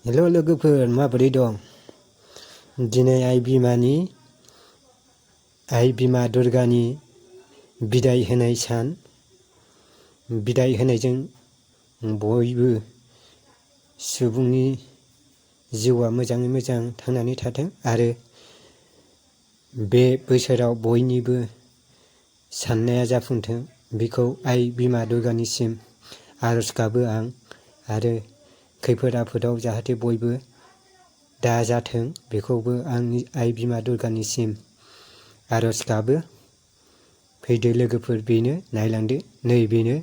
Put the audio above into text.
हेल' लोगोफोर माबोरै दं? दिनै आइ बिमा दुर्गानि बिदाय होनाय सान। बिदाय होनायजों बयबो सुबुंनि जिउआ मोजाङै मोजां थांनानै थाथों आरो बे बोसोराव बयनिबो साननाया जाफुंथों, बेखौ आइ बिमा दुर्गानिसिम आरज गाबो आं। आरो खैफोद आफोदाव जाहाथे बयबो दाजाथों, बेखौबो आंनि आइ बिमा दुर्गानिसिम आरज गाबो। फैदो लोगोफोर, बेनो नायलांदो, नै बेनो